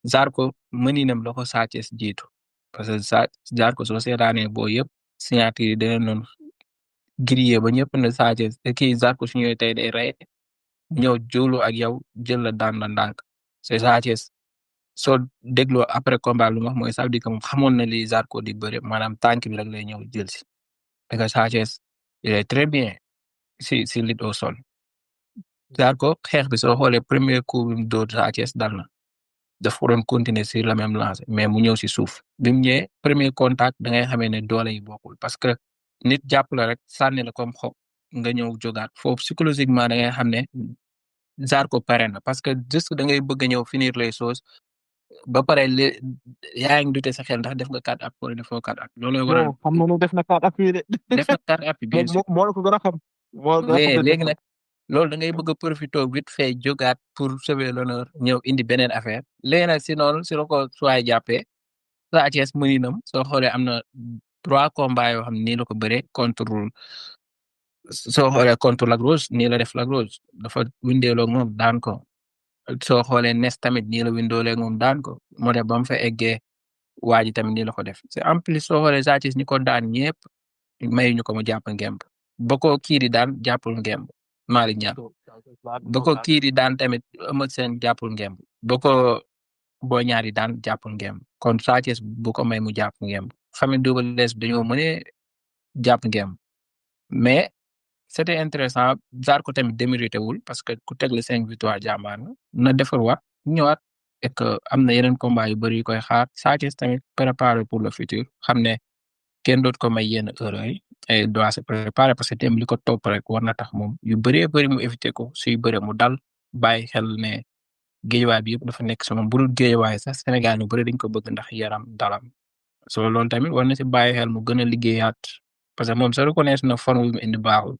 Zarko mëninam la ko Sa Thiès jiitu parce que Zarko soo seetaanee boo yëpp signature yi dana noonu grillé ba ñëpp ne Sa Thiès kii Zarko su ñëwee tey day rey ñëw jóolu ak yow jël la daan la ndànk c'est Sa Thiès soo dégloo après combat lu mu wax mooy ça veut dire que moom xamoon na li Zarko di bëre maanaam tànk bi rek lay ñëw jël si parce que Sa Thiès il est très bien si lutte au sol Zarko xeex bi soo xoolee premier coup bi mu dóor Sa Thiès dal na daf ko doon continuer sur la même lancée mais mu ñëw si suuf bi mu ñëwee premier contact da ngay xamee ne doole yi bokkul parce que nit jàpp la rek sànni la comme xob nga ñëw jógaat foofu psychologiquement da ngay xam ne Zarko pare na parce que juste da ngay bëgg a ñëw finir les choses ba pare yaa ngi dute sa xel ndax def nga 4 appuis wala defoo 4 appuis looloo waral non xam na ne def na 4 appuis de. def na 4 appuis bien moom sûr moo la ko gën a xam. moo la gën a xam ne def léegi na nag loolu da ngay bëgg a profité vite fait jógaat pour sauver l'honneur ñëw indi beneen affaire léegi nag si noonu si la ko suwaay jàppee Sa Thiès mëninam soo xoolee am na 3 combats yoo xam ne nii la ko bëree soo xoolee contre Lac Rose nii la def Lac Rose dafa windeeloo ak moom daan ko soo xoolee Nes tamit nii la windoolee ak moom daan ko moo def ba mu fa eggee waa ji tamit nii la ko def c'est en plus soo xoolee Sa Thiès ñi ko daan ñëpp mayuñu ko mu jàpp ngemb ba ko kii di daan jàppul ngemb Malick Niang ba ko kii di daan tamit Eumeu Sène jàppul ngemb ba ko Boy Niang di daan jàppul ngemb kon Sa Thiès bu ko may mu jàpp ngemb famille Double Less bi dañoo mënee jàpp ngemb mais c'était intéressant Zarko tamit démérité wul parce que ku tegle 5 victoires jàmbaar na defarwaat ñëwaat et que am na yeneen combat yu bëri yu koy xaar Sa Thiès tamit préparé pour le futur xam ne kenn doot ko may yenn heure yi et doit se préparer parce que dem li ko topp rek war na tax moom yu bëree bëri mu éviter ko suy bëre mu dal bàyyi xel ne géejawaay bi yëpp dafa nekk si moom bu dul géejawaay sax Sénégal ñu bëri dañ ko bëgg ndax yaram dalam so loolu tamit war na si bàyyi xel mu gën a liggéeyaat parce que moom sa reconnaître na forme bi mu indi baaxul